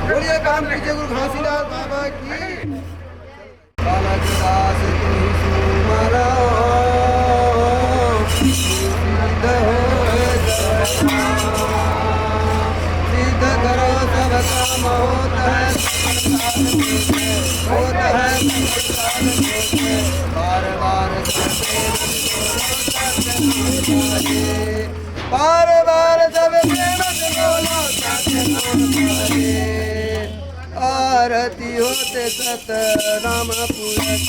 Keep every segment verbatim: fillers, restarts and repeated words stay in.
बोलिए, परम पूज्य गुरु घासीदास बाबा की। बालक दास तुहि सुमरो, सिद्ध होय सब काम। सिद्ध करो सब काम होत है, होत है। बार बार बार बार जब प्रेम से बोलो सतनाम हरे। आरती होते सतनाम पुरत।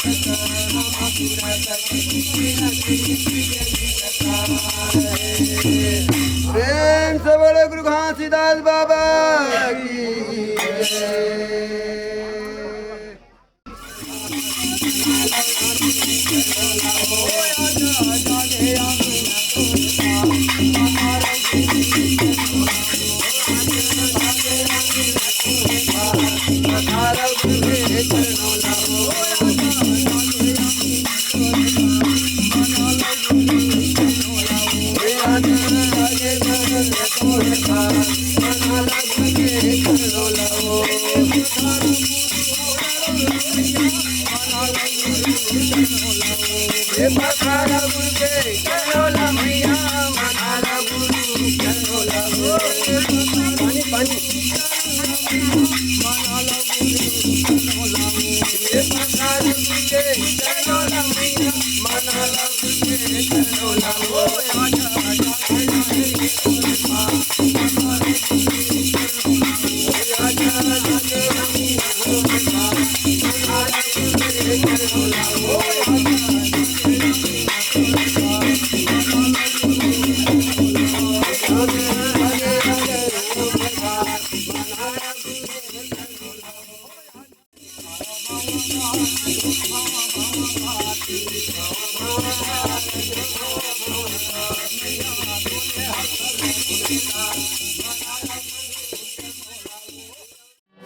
प्रेम से बोलो गुरु घासीदास बाबा की जय।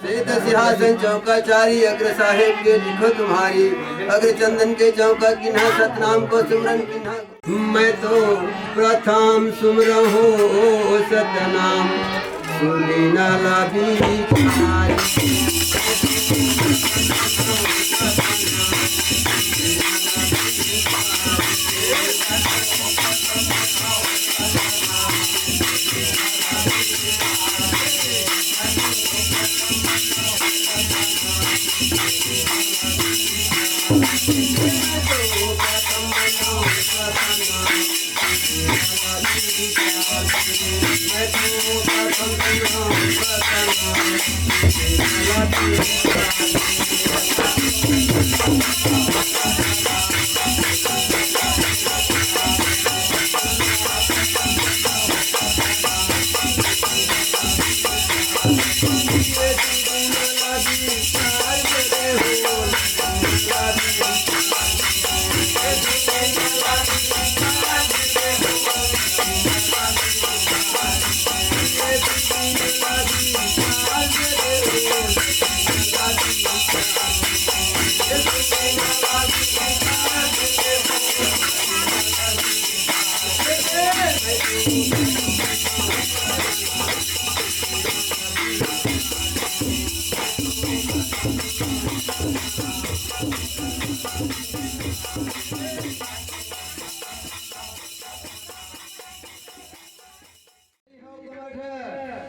श्वेत सिंहासन चौका चारी, अग्र साहेब के लिखो तुम्हारी। अग्र चंदन के चौका किन्हा, सतनाम को सुमरन किन्हा। मैं तो प्रथम सुमरहु सतनाम, सुनी न लाभी तुम्हारी।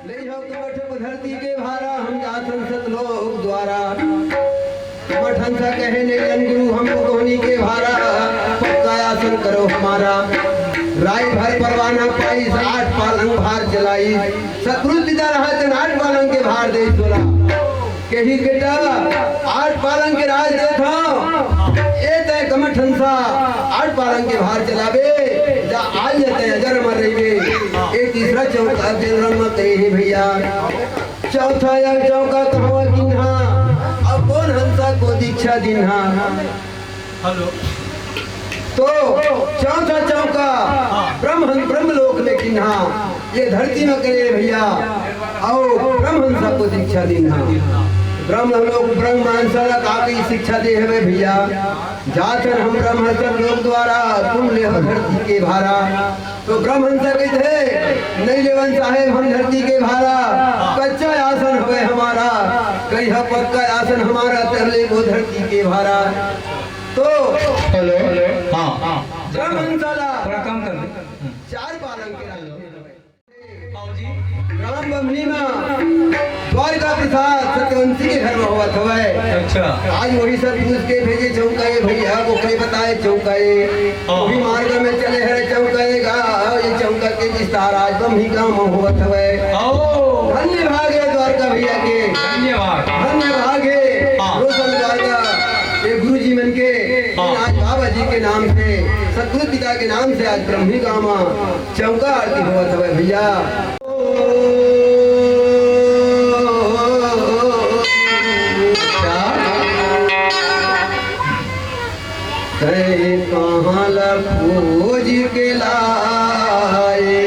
ले हो कमठ, ले हो कमठ धरती के भारा, हम जाथन सतलोक द्वारा। कमठ हंसा कहे नैलन गुरु, हम कोहनी के भारा, पक्का आसन करो हमारा। राई भर परवाना पाइस, आठ पालंग भार चलाइस। सतगुरु पिता रहा जन आठ पालंग के भार दे तोला। कही बेटा, आठ पालंग के राज देत हंव, ए तैं कमठ हंसा, आठ पालंग के भार चलाबे, जा आज ले तैं अजर अमर रहिबे। ए तीसरा चौका जेन रंग म कहे हे भैया, चौथा या चौका कहवा किन्हा, अउ कोन हंसा को दीक्षा दिन्हा। हेलो। तो चौथा चौका हाँ। ब्रह्म, ब्रह्मलोक में किन्हा, ये धरती में करे भैया, अउ ब्रह्महंसा को दीक्षा दिन्हा। ब्रह्मलोक ब्रह्महंसा ला का की शिक्षा दे हवे भैया, जाथन हम ब्रह्महंसा लोक द्वारा, तुम ले हो धरती के भारा। तो ब्रह्महंसा कहिथे, "नहीं लेवन साहेब हम धरती के भारा, कच्चा आसन हवे हमारा, कहिहा पक्का आसन हमारा, तब लेबो धरती के भारा।" तो हेलो। हाँ। ब्रह्महंसा ला थोड़ा कम कर दे। चार पालंग के राज। बाबूजी। राम बमनी मा द्वारिका प्रसाद सत्यवंशी के घर में होवत हवय। अच्छा। आज वही सब पूछ के भेजे चौका ए भैया, वो कई बताए चौका ए। हाँ। वही मार्ग में चले हरे चौका ए गा, ये चौका के विस्तार आज बमनी गांव में होवत हवय। आओ। धन्य भाग हे द्वारका भैया के। धन्यवाद। धन्य भाग हे। हाँ। रोशन द्वारका, ये गुरु जी मन के आज बाबा जी के नाम से, सतगुरु पिता के नाम से आज ब्रह्मी गांव म चौका आरती होवत हवय भैया। तैं कहाँ ला खोज के लाए?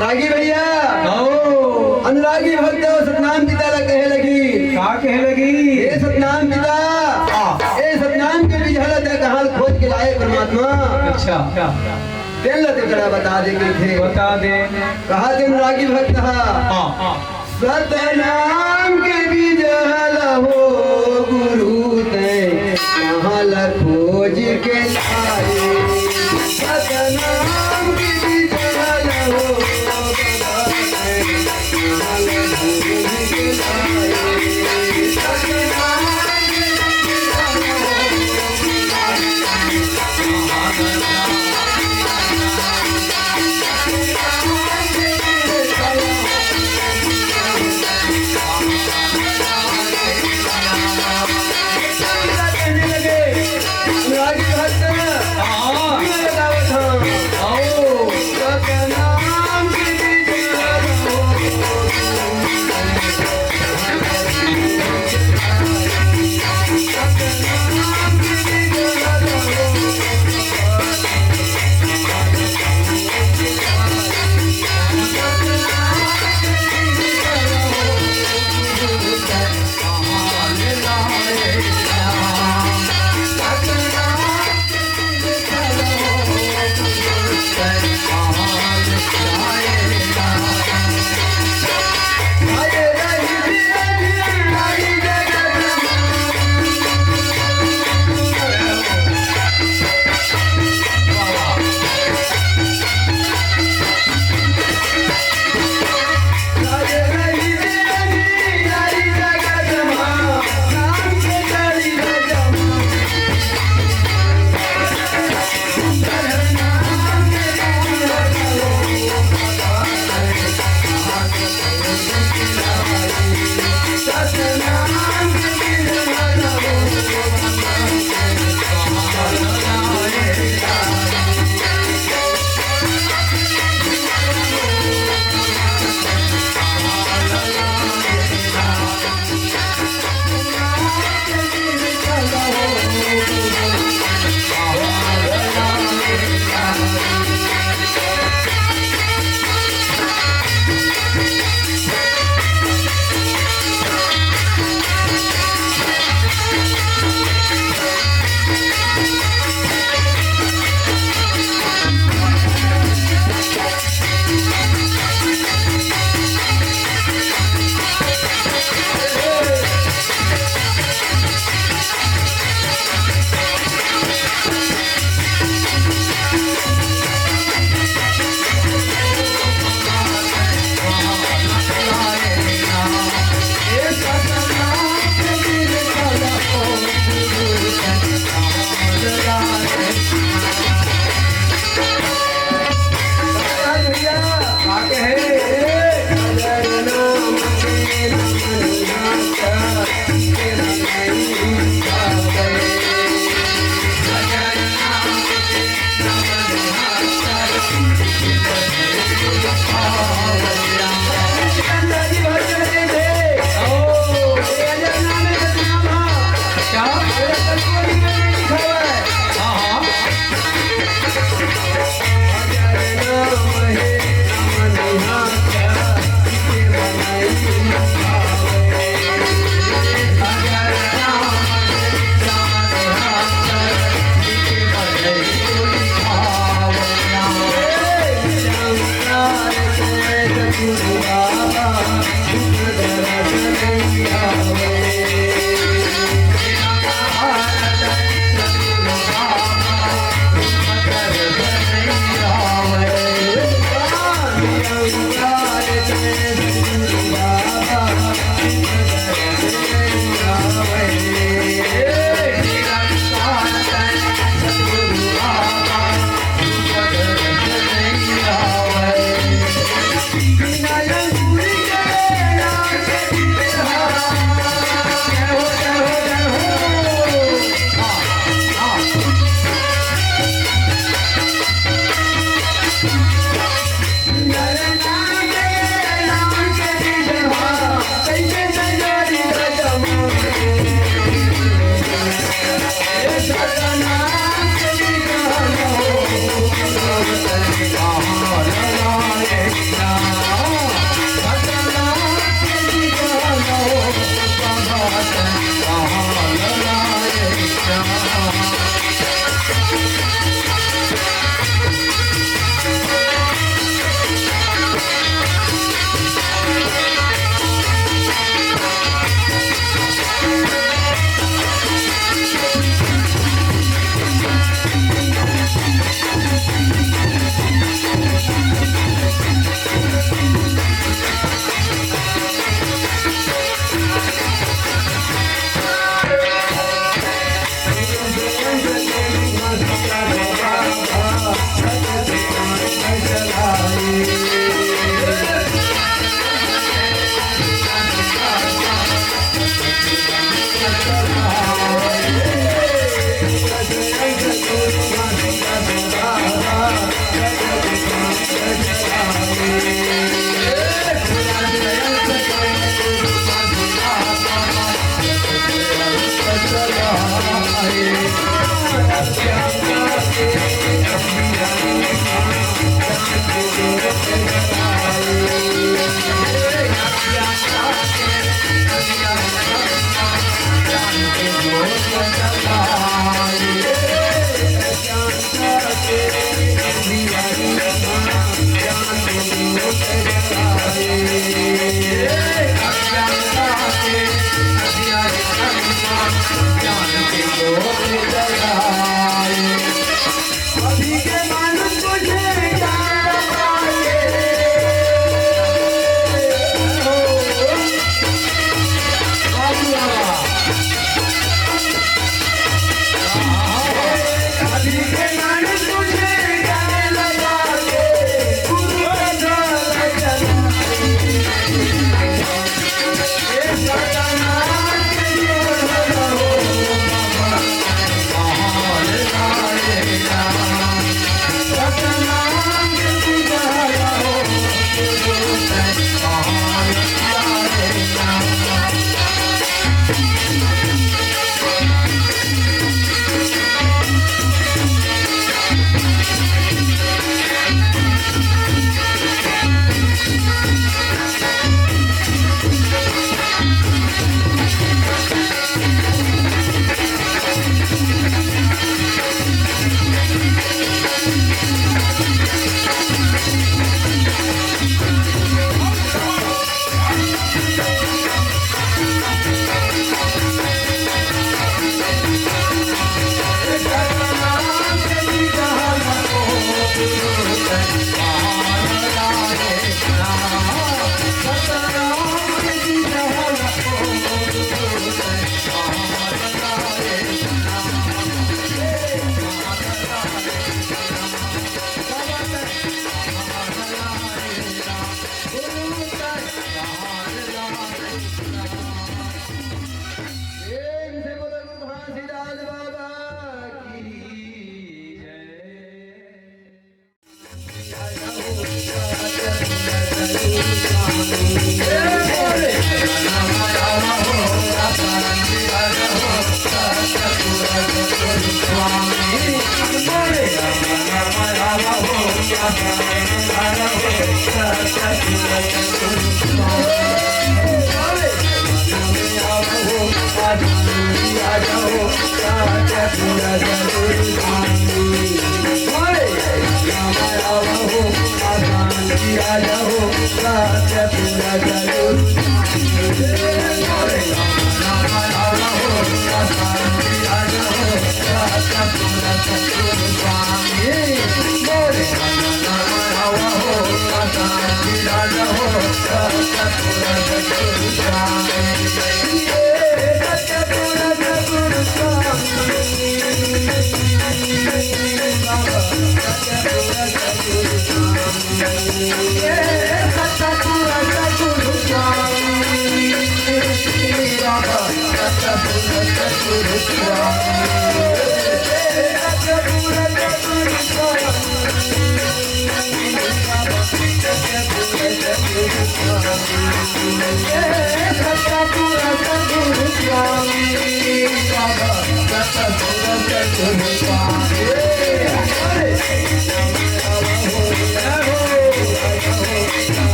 रागी भैया, आओ। अनुरागी भक्त सतनाम पिता ला कहे लगी। का कहे लगी? हे सतनाम पिता, हाँ। हे सतनाम के बीज ला तैं कहाँ ला खोज के लाए परमात्मा? अच्छा। तेन ला तेकरा बता दे के थे। बता दे। कहा दे अनुरागी भक्त हा। हाँ। सतनाम के बीज ला हो गुरु तैं कहाँ ला खोज के लाए। सतनाम के बीज ला हो बाबा तैं कहाँ ला खोज के लाए। सतनाम के बीज ला हो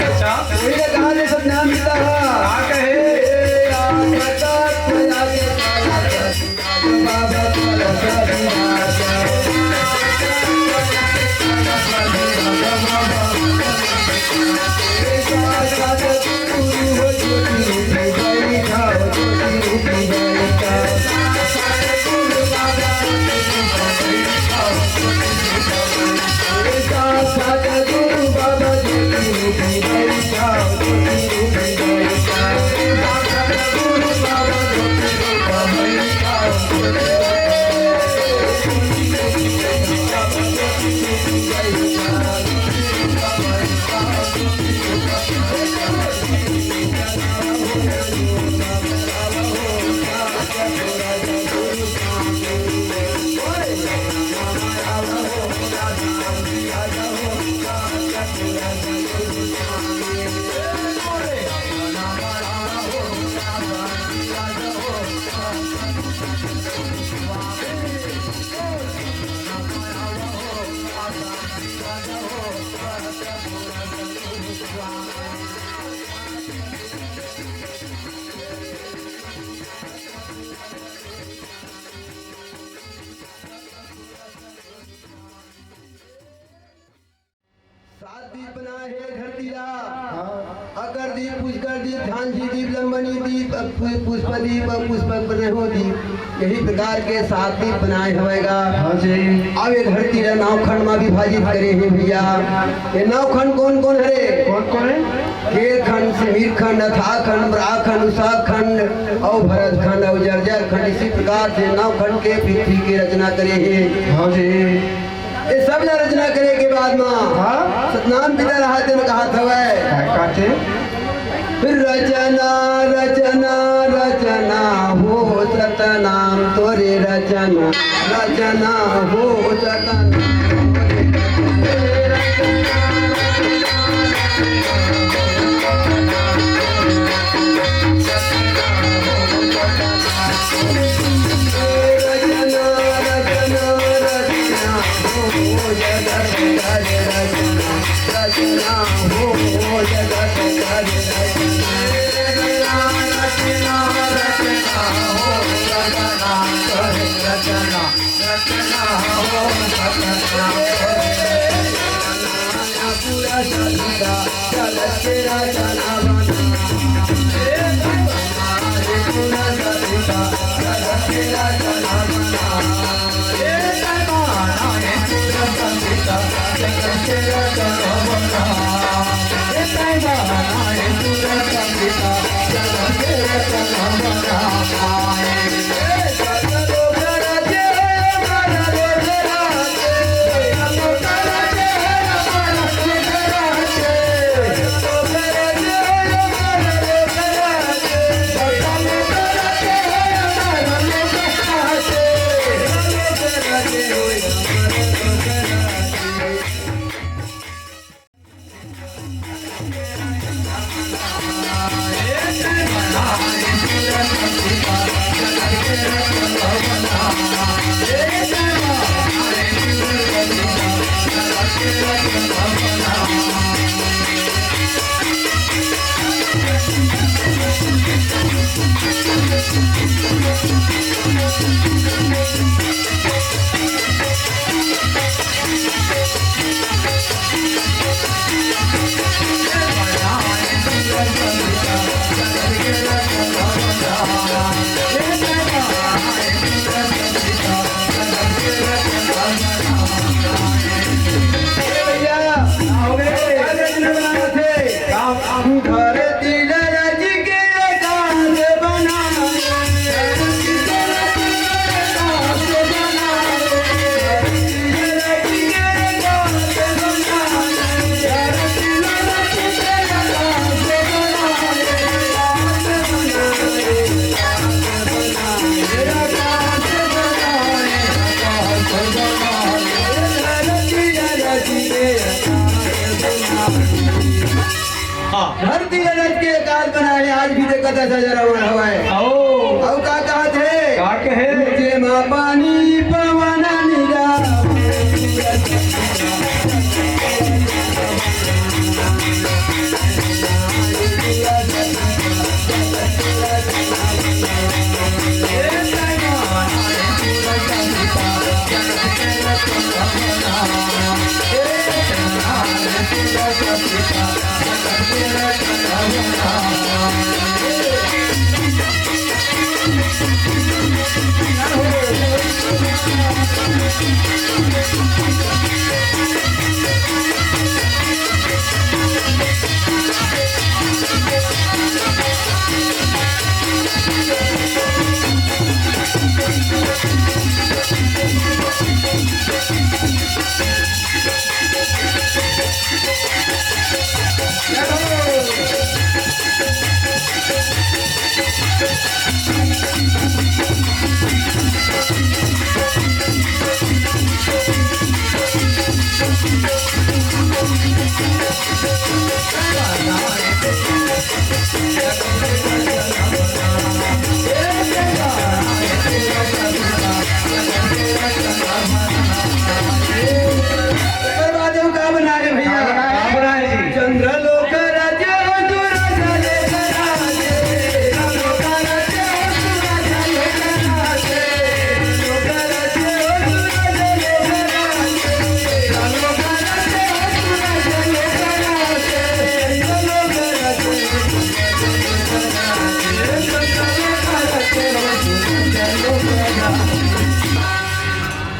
अच्छा। वही तो कहा ले सतनाम पिता। का कहे? सात दीप बनाए हे धरती ला। हाँ। अकर दीप, पुष्कर दीप, झांझी दीप, लंबनी दीप, पु-, पुष्प दीप, पुष्पक बने हो दीप। यही प्रकार के सात दीप बनाए हवय गा। हाँ जी। अब ये धरती ला नौ खंड मा विभाजित करे हे भैया। ये नौ खंड कौन कौन हरे? कौन कौन है? केर खंड, समीर खंड, अथाह खंड, बराह खंड, उषा खंड, अउ भरत खंड, अउ जर्जर खंड। इसी प्रकार से नौ खंड के पृथ्वी के रचना करे हे। हाँ जी। ये सब ला रचना करे के बाद मा हाँ? सतनाम पिता रहा तेन कहा थवय। का कहते? रचना, रचना, रचना हो सतनाम तोरे रचना, रचना हो सतनाम। हाँ। धरती ल रच के आकाश बनाए, आज भी देखत हे सजरा ओढ़ावय। अउ का कहत हे? का कहे? जेमा पानी पवन निरा। एकर बाद अउ का बनाए हे भैया? का बनाए जी? चंद्रलोक राज्य हो तू राजा लोक राज्य।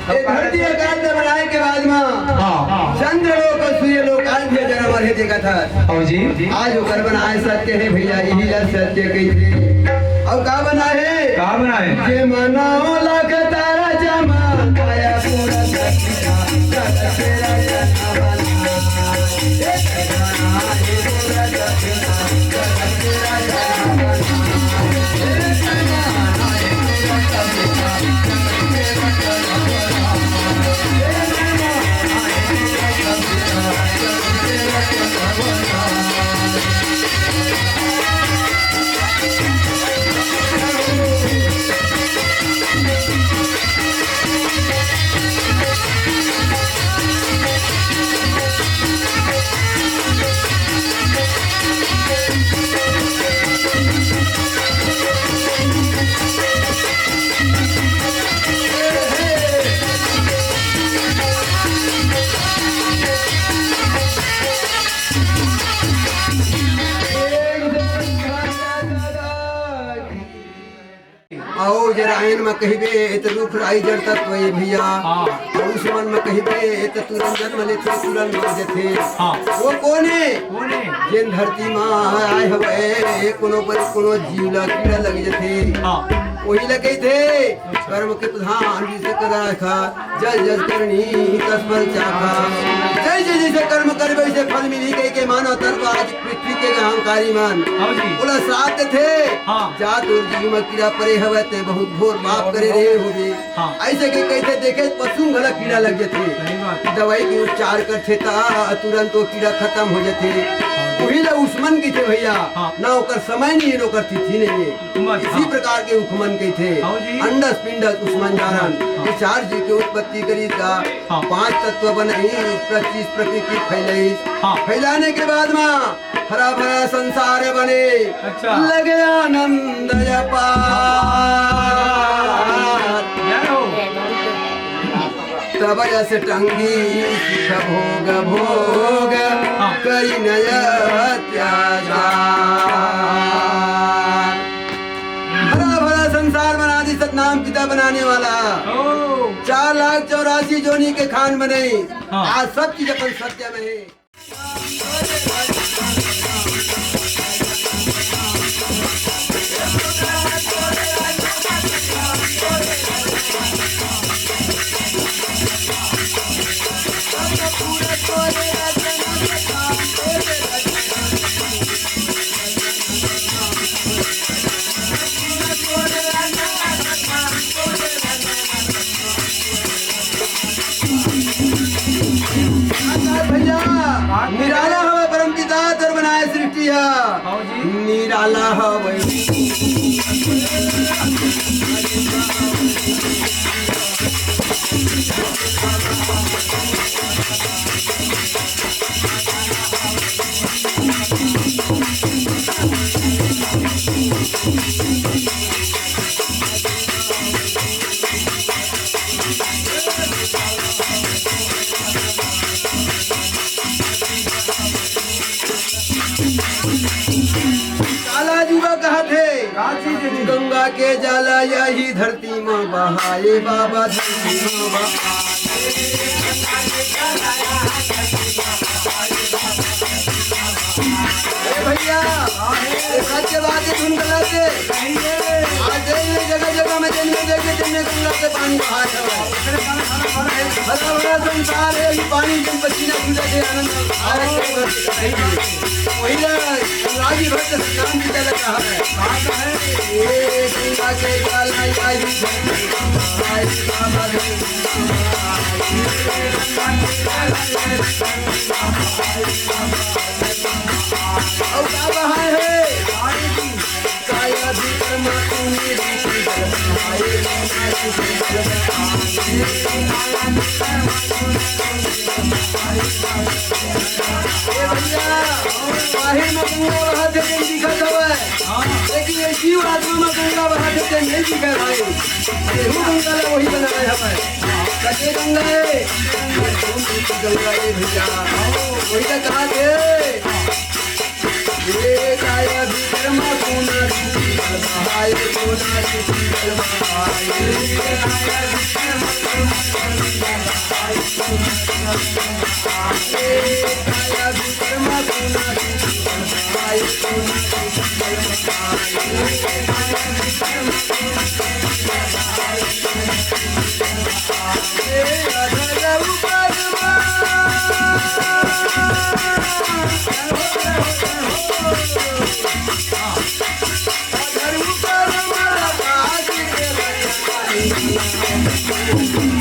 ये धरती आकाश ल बनाए के बाद म हाँ। चंद्र लोक अउ सूर्य लोक आज भी जरा मर हे देखत हस। अउ जी। आज ओकर बनाए सत्य हे भैया, इही ला सत्य कहिथे। अउ का बनाए हे? का बनाए? जे मनाओ लाख तारा जमा, काया पूरा सत्य का, सत्य तेरा जनावना। अउ जरायन म कहिबे, ए त रूख राई जड़ तत्व ए भैया। हाँ। अउ उस मन म कहिबे, ए त तुरंत जन्म लेथे, तुरंत मर जथे। हाँ। वो कोन ए? कोन ए? जेन धरती म आए हवय, कोनो पर कोनो जीव ला कीड़ा लग जथे। हाँ। वही ल कहिथे, कर्म के प्रधान जिसे कर राखा, जस जस करनी तस फल चाखा। जैसे जैसे कर्म करबे, वैसे फल मिलही कहिके मानव तन तो आज पृथ्वी के अहंकारी मन हाँ जी। ओला श्राप देथे। हाँ। जा तोर जीव म कीड़ा परे हवय, ते बहुत घोर पाप करे रहे होबे। हाँ। ऐसे के कहिथे, देखे पशु घला कीड़ा लग जथे। सही बात। दवाई के उपचार करथे त तुरंत वो कीड़ा खत्म हो जथे। हाँ। उही ला उस्मन कहिथे भैया, हाँ। ना ओकर समय नहीं है, ना ओकर तिथि नहीं है। उस्मन, इसी हाँ। प्रकार के उखमन कहिथे। हाँ जी। अंडस पिंडस उस्मन जारन, हाँ। विचार जी के उत्पत्ति करिस गा। हाँ। पांच तत्व बनइस, पच्चीस प्रकृति फैलइस। हाँ। फैलाने के बाद मा हरा भरा संसार बने। अच्छा। लगे आनंद अपार। जय हो। तब यस टंगी सुख भोग भोग हाँ। करिन अत्याचार। हरा भरा संसार बना दिस सतनाम पिता बनाने वाला। ओ। चार लाख चौरासी जोनी के खान बनइस। हाँ। आज सब चीज अपन सत्य में है। भैया, निराला हवय परम पिता तोर बनाए सृष्टि ह। हाँ जी। निराला हवय। काला जुबा कहत हे, का चीज हे जी? गंगा के जाला यही धरती म बहाए बाबा, धरती म बहाए। ए भैया, ये सत्य बात है, धुन गलत है। आज देख ले, जगह जगह में जन्मे देखे, जन्मे गंगा के पानी बहात हवय। हरा भरा संसार है, ये पानी जन पसीना छूटे थे, आनंद आ रहे थे। वही ला, गंगा जी भक्त सतनाम जी का लगा है। ये गंगा के जाला आई, आई बाबा। अउ का बहाए हे? काया भी कर्मा तूने रीति गलत बहाए। ए भैया, बाहिर में गंगा बहत हे, जेन दिखत हवय। लेकिन ये जीव आत्मा में गंगा बहत हे, जेन नहीं दिखत भाई। केहू गंगा ला वही बनाए हवय। सके गंगा ए, गंगा ए भैया, वही तो कहा थे। ये काया विक्रम कोना रीति बहाए, कोना रीति बहाए। ये काया विक्रम कोना रीति बहाए, कोना रीति बहाए।